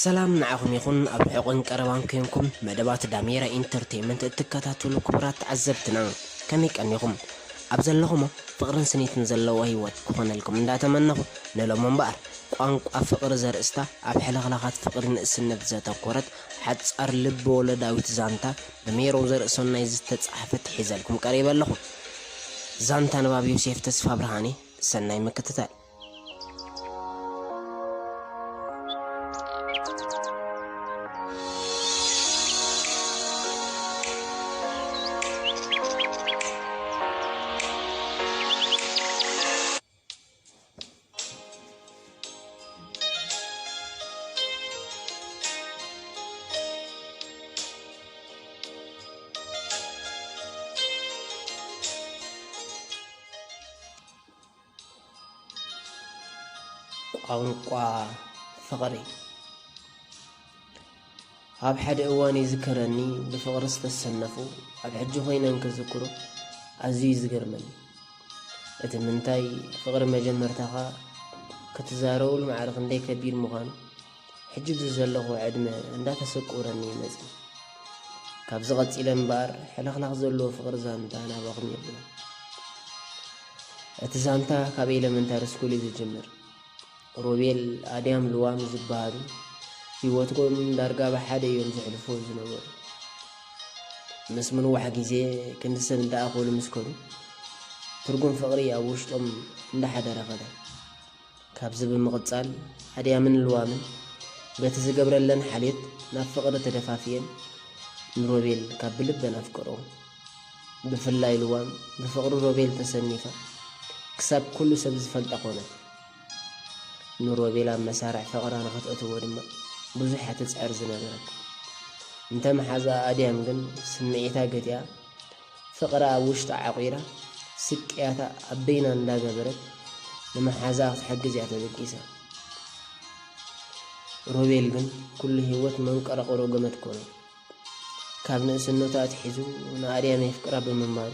ሰላም ንዓኹም ይኹን፣ ኣብ ርሑቕን ቀረባን ኮይንኩም መደባት ዳሜራ ኢንተርቴይመንት እትከታተሉ ክቡራት ተዓዘብትና፣ ከመይ ቀኒኹም? ኣብ ዘለኹሞ ፍቕርን ስኒትን ዘለዎ ህይወት ክኾነልኩም እንዳተመነኹ፣ ንሎም እምበኣር ቋንቋ ፍቕሪ ዘርእስታ ኣብ ሕልኽላኻት ፍቕሪ ንእስነት ዘተኮረት ሓጻር ልብ ወለዳዊት ዛንታ ብሜሮን ዘርእሰናይ ዝተጻሕፈት ሒዘልኩም ቀሪበ ኣለኹ። ዛንታ ንባብ ዮሴፍ ተስፋ ብርሃኔ። ሰናይ ምክትታል። ቋንቋ ፍቕሪ። ኣብ ሓደ እዋን ይዝከረኒ፣ ብፍቕሪ ዝተሰነፉ ኣብ ሕጂ ኮይነ እንክዝክሮ ኣዝዩ እዩ ዝገርመኒ። እቲ ምንታይ፣ ፍቕሪ መጀመርታኻ ክትዛረቡሉ ማዕረ ክንደይ ከቢድ ምዃኑ ሕጂ ኣብዚ ዘለኹ ዕድመ እንዳተሰቁረኒ እዩ መጺኡ። ካብዚ ቀጺለ እምበኣር ሕልኽላኽ ዘለዎ ፍቕሪ ዛንታ ናባኹም የብልን። እቲ ዛንታ ካብ ኤለመንታሪ ስኩል እዩ ዝጅምር። ሮቤል፣ ኣድያም፣ ልዋም ዝበሃሉ ህይወቶም ዳርጋ ብሓደ እዮም ዘሕልፍዎ ዝነበሩ። ምስ ምንዋሕ ግዜ ክንዲ ሰብ እንዳኣኸሉ ምስ ከዱ፣ ትርጉም ፍቕሪ ኣብ ውሽጦም እንዳሓደረ ከደ። ካብዚ ብምቕጻል፣ ኣድያምን ልዋምን በቲ ዝገብረለን ሓልዮት ናብ ፍቕሪ ተደፋፍየን ንሮቤል ካብ ብልበን ኣፍቀርኦ። ብፍላይ ልዋም ብፍቕሪ ሮቤል ተሰኒፋ ክሳብ ኩሉ ሰብ ዝፈልጣ ኮነት። ንሮቤል ኣብ መሳርዕ ፍቕራ ንኽትእትዎ ድማ ብዙሕ እያ ትጽዕር ዝነበረት። እንተ መሓዛኣ ኣድያም ግን ስምዒታ ገቲኣ ፍቕራ ኣብ ውሽጣ ዓቑራ ስቅያታ ኣብ በይና እንዳገበረት ንመሓዛኣ ክትሕግዝ እያ ተበጊሳ። ሮቤል ግን ኩሉ ህይወት መንቀረቕሮ ገመድ ኮነ። ካብ ንእስነቱ ኣትሒዙ ንኣድያም የፍቅራ ብምንባሩ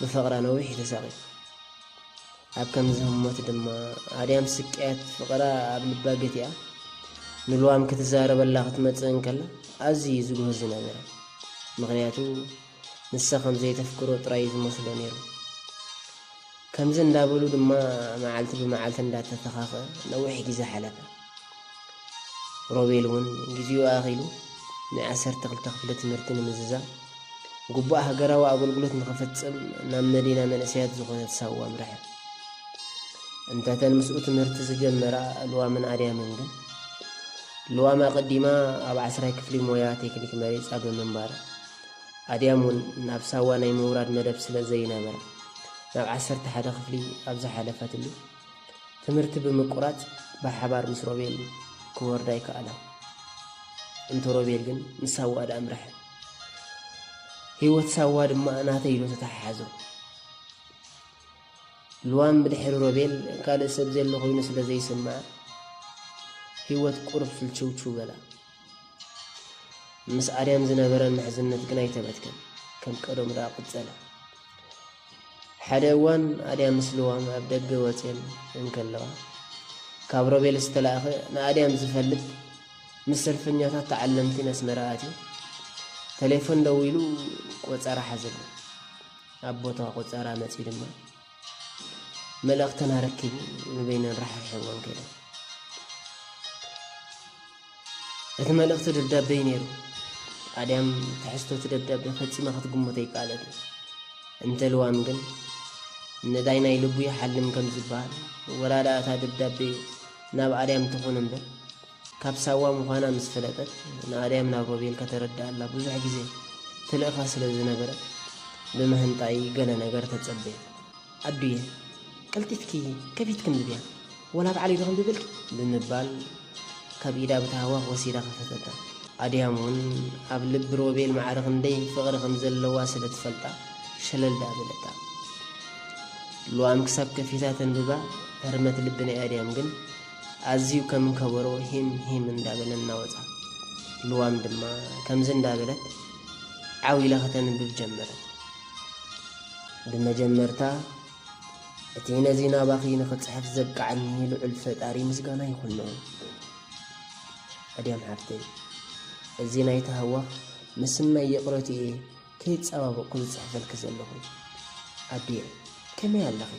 ብፍቕራ ነዊሕ እዩ ተሳቒዩ። ኣብ ከምዚ ህሞት ድማ ኣድያም ስቅያት ፍቕራ ኣብ ልባ ገቲኣ ንልዋም ክትዛረበላ ክትመጽእ እንከላ ኣዝዩ እዩ ዝጉህ ዝነበረ። ምኽንያቱ ንሳ ከም ዘይተፍቅሮ ጥራይ እዩ ዝመስሎ ነይሩ። ከምዚ እንዳበሉ ድማ መዓልቲ ብመዓልቲ እንዳተተኻኸ ነዊሕ ግዜ ሓለፈ። ሮቤል እውን ግዜኡ ኣኺሉ ናይ ዓሰርተ ክልተ ክፍሊ ትምህርቲ ንምዝዛም ግቡእ ሃገራዊ ኣገልግሎት ንኽፍጽም ናብ መዲና መንእሰያት ዝኾነት ሳዋ ኣምርሐ። እንተተን ምስኡ ትምህርቲ ዝጀመራ ልዋምን ኣድያምን ግን፣ ልዋም ኣቐዲማ ኣብ ዓስራይ ክፍሊ ሞያ ቴክኒክ መሪጻ ብምንባራ፣ ኣድያም እውን ናብ ሳዋ ናይ ምውራድ መደብ ስለ ዘይነበራ፣ ናብ ዓሰርተ ሓደ ክፍሊ ኣብ ዝሓለፈትሉ፣ ትምህርቲ ብምቁራጽ ብሓባር ምስ ሮቤል ክወርዳ ኣይከኣላን። እንተ ሮቤል ግን ንሳዋ ደኣ ኣምርሐ። ህይወት ሳዋ ድማ ናተይ ኢሉ ተተሓሓዞ። ልዋም ብድሕሪ ሮቤል ካልእ ሰብ ዘሎ ኮይኑ ስለ ዘይስምዓ፣ ህይወት ቁሩብ ስልችውችው በላ። ምስ ኣድያም ዝነበረን ምሕዝነት ግን ኣይተበትከን፣ ከም ቀደሙ ደኣ ቀጸለ። ሓደ እዋን ኣድያም ምስ ልዋም ኣብ ደገ ወጽየን እንከለዋ፣ ካብ ሮቤል ዝተላእኸ ንኣድያም ዝፈልጥ ምስ ሰልፈኛታት ተዓለምቲ ነስመራ ኣትዩ፣ ተሌፎን ደዊሉ ቆጸራ ሓዘሉ። ኣብ ቦታ ቆጸራ መጺኡ ድማ መልእኽተን ኣረኪቡ ንበይነን ራሕሪሕወን ከደ። እቲ መልእኽቲ ደብዳበ እዩ ነይሩ። ኣድያም ትሕዝቶ እቲ ደብዳበ ፈጺማ ክትግምቶ ኣይከኣለትን። እንተ ልዋም ግን፣ ነዳይ ናይ ልቡ ይሓልም ከም ዝበሃል፣ ወላ ደኣ እታ ደብዳበ ናብ ኣድያም ትኹን እምበር፣ ካብ ሳዋ ምዃና ምስ ፈለጠት፣ ንኣድያም ናብ ሮቤል ከተረድኣላ ብዙሕ ግዜ ትልእኻ ስለ ዝነበረት፣ ብምህንጣይ ገለ ነገር ተጸበየት። ኣዱየ፣ ቀልጢፍኪ ከፊትኪ ኣንብብያ፣ ወላ ባዕለይ ዶ ከንብበልኪ? ብምባል ካብ ኢዳ ብታህዋኽ ወሲዳ ከፈተታ። ኣድያም እውን ኣብ ልቢ ሮቤል ማዕረ ክንደይ ፍቕሪ ከም ዘለዋ ስለ ትፈልጣ፣ ሸለል ደኣ በለታ። ልዋም ክሳብ ከፊታ ተንብባ፣ ህርመት ልቢ ናይ ኣድያም ግን ኣዝዩ ከም ከበሮ ሂም ሂም እንዳበለ እናወጻ። ልዋም ድማ ከምዚ እንዳበለት ዓው ኢላ ከተንብብ ጀመረት። ብመጀመርታ፣ እቲ ነዚ ናባኺ ንኽጽሕፍ ዘብቅዓኒ ልዑል ፈጣሪ ምስጋና ይኹኖ። ኣድያም ሓፍተይ፣ እዚ ናይ ተሃዋኽ ምስናይ ይቕረቱ እየ ከይጻባበቕኩ ዝጽሕፈልኪ ዘለኹ። ኣድየ፣ ከመይ ኣለኺ?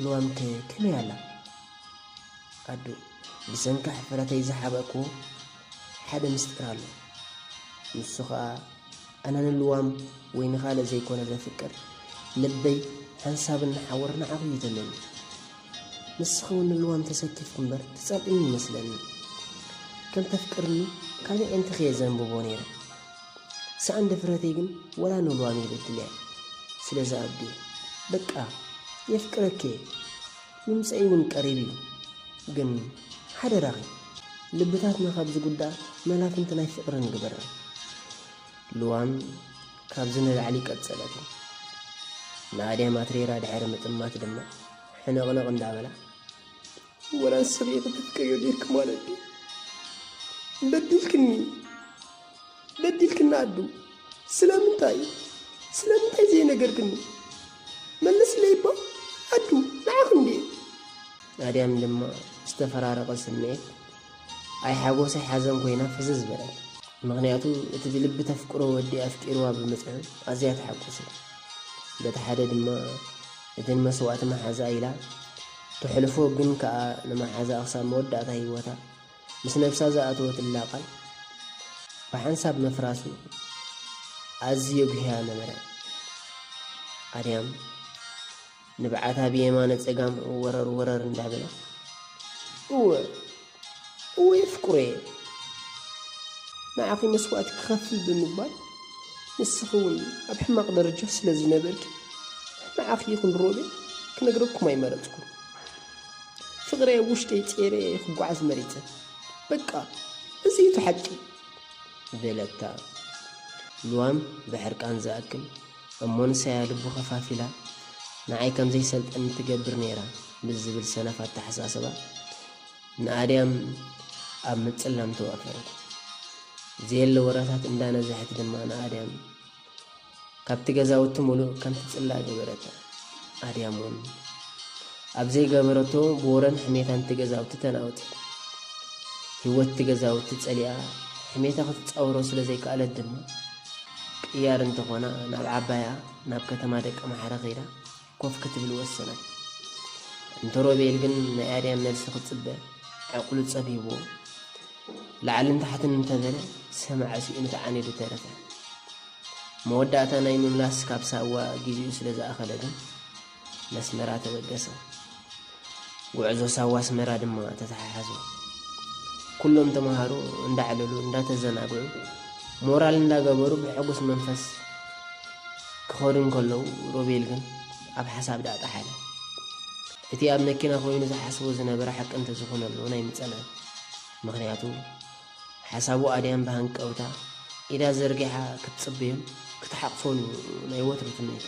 ልዋምከ ከመይ ኣላ? ኣዱ፣ ብሰንኪ ሕፍረተይ ዝሓበእክዎ ሓደ ምስጢር ኣሎ። ንሱ ኸኣ ኣነ ንልዋም ወይ ንኻልእ ዘይኮነ ዘፍቅር፣ ልበይ ሓንሳብ እናሓወር ንዓኺ እዩ ተመንዩ። ንስኺ እውን ንልዋም ተሰኪፍኪ እምበር ትጸልእኒ ይመስለኒ። ከም ተፍቅርኒ ካልእ ኣዕንትኺ እየ ዘንብቦ ነይረ። ሰኣን ድፍረተይ ግን ወላ ንልዋም እየ በዲለያ። ስለዚ ኣዱ፣ በቃ የፍቅረኪ እየ። ምምጸኢ እውን ቀሪቡ እዩ። ግን ሓደራኺ፣ ልብታትና ካብ ዝጉዳእ መላፍንቲ ናይ ፍቕሪ ንግበራ። ልዋም ካብዚ ንላዕሊ ቀጸለት። ንኣድያም ኣትሪራ ድሕሪ ምጥማት ድማ ሕንቕንቕ እንዳበላ፣ ወላ ንሰበይኺ ተፍቅርዮ ኔርኪ ማለት ድዩ? በዲልክኒ፣ በዲልክኒ ኣዱ። ስለምንታይ? ስለምንታይ ዘይነገርክኒ? መልስለይ እባ ኣዱ፣ ንዓኺ እንድየ። ኣድያም ድማ ዝተፈራረቐ ስምዒት፣ ኣይ ሓጎስ ኣይ ሓዘን ኮይና ፍዝዝ በለት። ምኽንያቱ እቲ ብልቢ ተፍቅሮ ወዲ ኣፍቂርዋ ብምጽሑ ኣዝያ ተሓጎሰት። በቲ ሓደ ድማ እቲ ንመስዋእቲ መሓዛ ኢላ ተሕልፎ ግን ከኣ ንመሓዛ ክሳብ መወዳእታ ህይወታ ምስ ነብሳ ዝኣተወትላ ቃል ብሓንሳብ ምፍራሱ ኣዝዩ የጉህያ ነበረ። ኣድያም ንብዓታ ብየማነ ጸጋም ወረር ወረር እንዳበለ፣ እወ፣ እወ የፍቅሮ እየ። ንዓኺ መስዋእቲ ክኸፍል ብምባል ንስኺ እውን ኣብ ሕማቕ ደረጃ ስለ ዝነበርኪ፣ ንዓኺ ይኹን ሮቤል ክነግረኩም ኣይመረጽኩን። ፍቕረይ ኣብ ውሽጠይ ጸይረ እየ ክጓዓዝ መሪጸ። በቃ፣ እዚ እዩ እቲ ሓቂ። በለታ። ልዋም ብሕርቃን ዝኣክል እሞ ንሳያ ልቡ ከፋፊላ ንዓይ ከም ዘይሰልጠኒ ትገብር ነይራ ብዝብል ሰነፍ ኣተሓሳስባ ንኣድያም ኣብ ምጽላም ተዋፈረት። ዘየለ ወረታት እንዳነዝሐት ድማ ንኣድያም ካብቲ ገዛውቲ ሙሉእ ከም ትጽላእ ገበረታ። ኣድያም እውን ኣብ ዘይገበረቶ ብወረን ሕሜታን እቲ ገዛውቲ ተናወጸት። ህይወት እቲ ገዛውቲ ጸሊኣ ሕሜታ ክትጻወሮ ስለ ዘይከኣለት ድማ ቅያር እንተኾና ናብ ዓባያ ናብ ከተማ ደቀ ማሕረ ከይዳ ኮፍ ክትብል ወሰነት። እንተ ሮቤል ግን ናይ ኣድያም መልሲ ክጽበ ዕቕሉ ጸቢብዎ ላዕልን ታሕትን እንተበለ ሰማዕ ስኢኑ ተዓኒዱ ተረፈ። መወዳእታ ናይ ምምላስ ካብ ሳዋ ግዜኡ ስለ ዝኣኸለ ግን ነስመራ ተበገሰ። ጉዕዞ ሳዋ ኣስመራ ድማ ተተሓሓዞ። ኩሎም ተምሃሮ እንዳዕለሉ እንዳተዘናግዑ ሞራል እንዳገበሩ ብሕጉስ መንፈስ ክኸዱ እንከለዉ ሮቤል ግን ኣብ ሓሳብ ደኣ ጠሓለ። እቲ ኣብ መኪና ኮይኑ ዝሓስቦ ዝነበረ ሓቂ እንተዝኾነሉ ናይ ምጸና። ምኽንያቱ ሓሳቡ ኣድያም ብሃንቀውታ ኢዳ ዘርጊሓ ክትጽበዮን ክትሓቕፎን ናይ ወትሩ ትምኒቱ።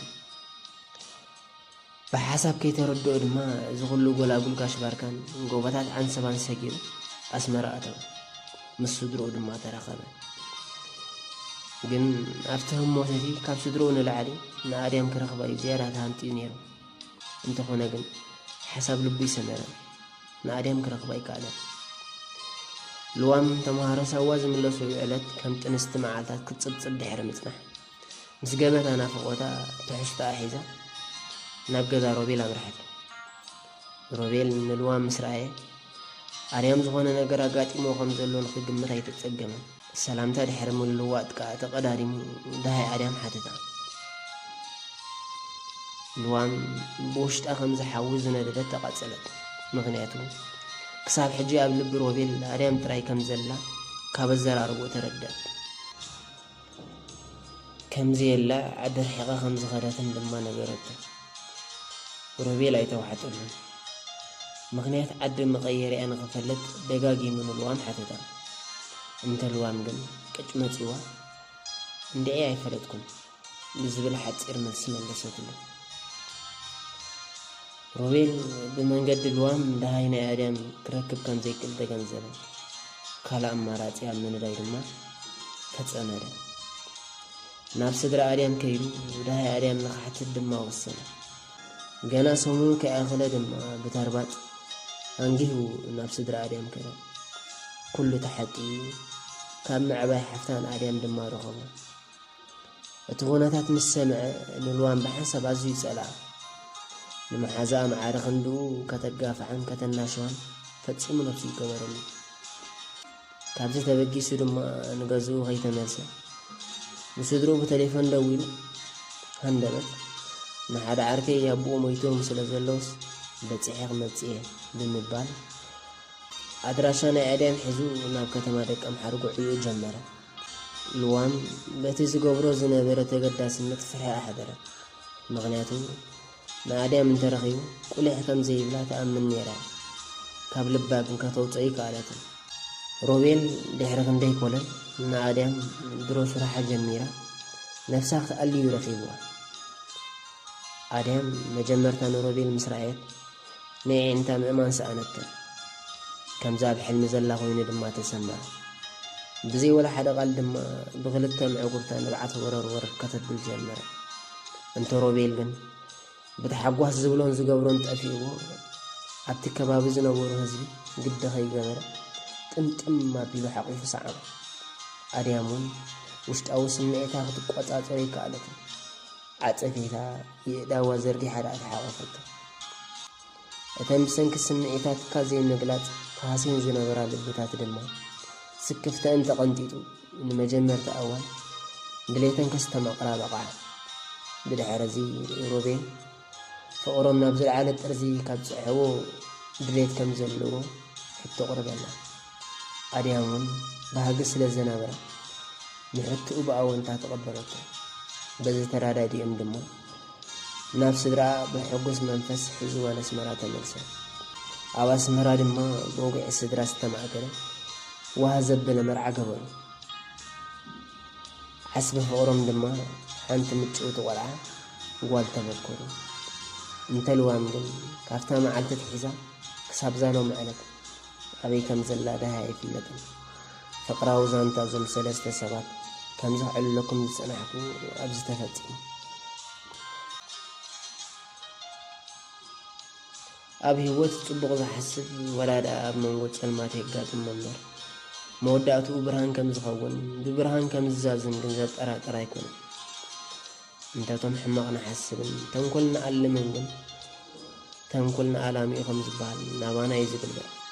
ብሓሳብ ከይተረድኦ ድማ እዚ ኩሉ ጎላጉል ጋሽ ባርካን ጎቦታት ዓንሰባን ሰጊሩ ኣስመራ ኣተወ። ምስ ስድርኡ ድማ ተራኸበ። ግን ኣብቲ ህሞት እቲ ካብ ስድርኡ ንላዕሊ ንኣድያም ክረኽባ እዩ ዝያዳ ተሃንጥዩ ነይሩ። እንተኾነ ግን ሓሳብ ልቡ ይሰመረ። ንኣድያም ክረኽባ ኣይከኣለን። ልዋም ተምሃሮ ሳዋ ዝምለሱ ዕለት ከም ጥንስቲ መዓልታት ክትጽብጽብ ድሕሪ ምጽናሕ ምስ ገበታ ናፍቖታ ትሕዝቶኣ ሒዛ ናብ ገዛ ሮቤል ኣምርሐት። ሮቤል ንልዋም ምስ ረኣየ ኣድያም ዝኾነ ነገር ኣጋጢሞ ከም ዘሎ ንክግምት ኣይተጸገመን። ሰላምታ ድሕሪ ምልውዋጥ ከኣ ተቐዳዲሙ ደሃይ ኣድያም ሓተታ። ልዋም ብውሽጣ ከም ዝሓዊ ዝነደደት ተቓጸለት። ምኽንያቱ ክሳብ ሕጂ ኣብ ልቢ ሮቤል ኣድያም ጥራይ ከም ዘላ ካብ ኣዘራርባኡ ተረድኣት። ከም ዘየላ ዓዲ ርሒቓ ከም ዝኸደትን ድማ ነገረቶ። ሮቤል ኣይተዋሕጠሉን። ምኽንያት ዓዲ መቐየሪኣ ንኽፈልጥ ደጋጊሙ ንልዋም ሓተታ። እንተ ልዋም ግን ቅጭ መጺዋ፣ እንድዒ ኣይፈለጥኩን ብዝብል ሓጺር መልሲ መለሰትሉ። ሮቤል ብመንገዲ ልዋም ደሃይ ናይ ኣድያም ክረክብ ከም ዘይክእል ተገንዘበ። ካልእ ኣማራጺ ኣብ ምንዳይ ድማ ተጸመደ። ናብ ስድራ ኣድያም ከይዱ ደሃይ ኣድያም ንኽሓትት ድማ ወሰነ። ገና ሰሙን ከይኣኸለ ድማ ብተርባጽ ኣንጊሁ ናብ ስድራ ኣድያም ከደ። ኩሉ ተሓቂኡ ካብ ምዕባይ ሓፍታ ንኣድያም ድማ ረኸቦ። እቲ ኩነታት ምስ ሰምዐ ንልዋም ብሓንሳብ ኣዝዩ ይጸልኣ። ንመሓዛኣ መዓረ ክንድኡ ከተጋፍዓን ከተናሽዋን ፈጺሙ ነብሱ ይገበረሉ። ካብዚ ተበጊሱ ድማ ንገዝኡ ከይተመልሰ ንስድርኡ ብተሌፎን ደዊሉ ሃንደበት፣ ንሓደ ዓርከይ ኣቦኡ ሞይቶም ስለ ዘለውስ በጺሐ ክመጽእ እየ ብምባል ኣድራሻ ናይ ኣድያም ሒዙ ናብ ከተማ ደቀምሓረ ጉዕዞኡ ጀመረ። ልዋም በቲ ዝገብሮ ዝነበረ ተገዳስነት ፍርሒ ኣሕደረት። ምኽንያቱ ንኣድያም እንተረኺቡ ቁሊሕ ከም ዘይብላ ትኣምን ነይራ። ካብ ልባ ግን ከተውፅኦ ኣይከኣለትን። ሮቤል ድሕሪ ክንደይ ኮለል ንኣድያም ድሮ ስራሓ ጀሚራ ነብሳ ክትኣልዩ ረኺብዋ። ኣድያም መጀመርታ ንሮቤል ምስ ረኣየት ንየዒንታ ምእማን ሰኣነታ። ከምዛ ኣብ ሕልሚ ዘላ ኮይኑ ድማ ተሰምዓ። ብዘይ ወላ ሓደ ቃል ድማ ብኽልተ ምዕጉርታ ንብዓት ወረር ወረር ከተብል ጀመረ። እንተ ሮቤል ግን ብታሓጓስ ዝብሎን ዝገብሮን ጠፊእዎ ኣብቲ ከባቢ ዝነበሩ ህዝቢ ግደ ከይገበረ ጥምጥም ኣቢሉ ሓቒፉ ሰዓሞ። ኣድያም እውን ውሽጣዊ ስምዒታ ክትቆጻጸሮ ኣይከኣለትን። ዓጸፌታ የእዳዋ ዘርጊሓ ደኣ ተሓቖፈቶ። እተን ብሰንኪ ስምዒታትካ ዘይምግላጽ ተሃስየን ዝነበራ ልብታት ድማ ስክፍተአን ተቐንጢጡ ንመጀመርታ እዋን ድሌተን ከስተማቕራ በቕዓ። ብድሕርዚ ሮቤል ፍቕሮም ናብ ዝለዓለ ጥርዚ ካብ ጽሕዎ ድሌት ከም ዘለዎ ሕቶ ኣቕረበላ። ኣድያም እውን ባህጊ ስለ ዝነበራ ንሕቶኡ ብኣወንታ ተቐበለቶ። በዚ ተረዳዲኦም ድማ ናብ ስድራ ብሕጉስ መንፈስ ሒዝዋ ነስመራ ተመልሰ። ኣብ ኣስመራ ድማ ብወግዒ ስድራ ዝተማእከለ ዋህ ዘበለ መርዓ ገበሩ። ዓስቢ ፍቕሮም ድማ ሓንቲ ምጭውቲ ቆልዓ ጓል ተበከሩ። እንተ ልዋም ግን ካብታ መዓልቲ ኣትሒዛ ክሳብ ዛሎም ዕለት ኣበይ ከም ዘላ ደሃይ ኣይፍለጥን። ፍቕራዊ ዛንታ እዞም ሰለስተ ሰባት ከም ዘዕልለኩም ዝጸናሕኩ ኣብዚ ተፈጺሙ። ኣብ ህይወት ጽቡቕ ዝሓስብ ወላ ደኣ ኣብ መንጎ ጸልማት የጋጥሞ እምበር፣ መወዳእትኡ ብርሃን ከም ዝኸውን፣ ብብርሃን ከም ዝዛዝም ግን ዘጠራጥር ኣይኮነን። እንተቶም ሕማቕ ንሓስብን ተንኮል ንኣልምን ግን፣ ተንኮል ንኣላሚኡ ከም ዝበሃል ናባና እዩ ዝግልበጥ።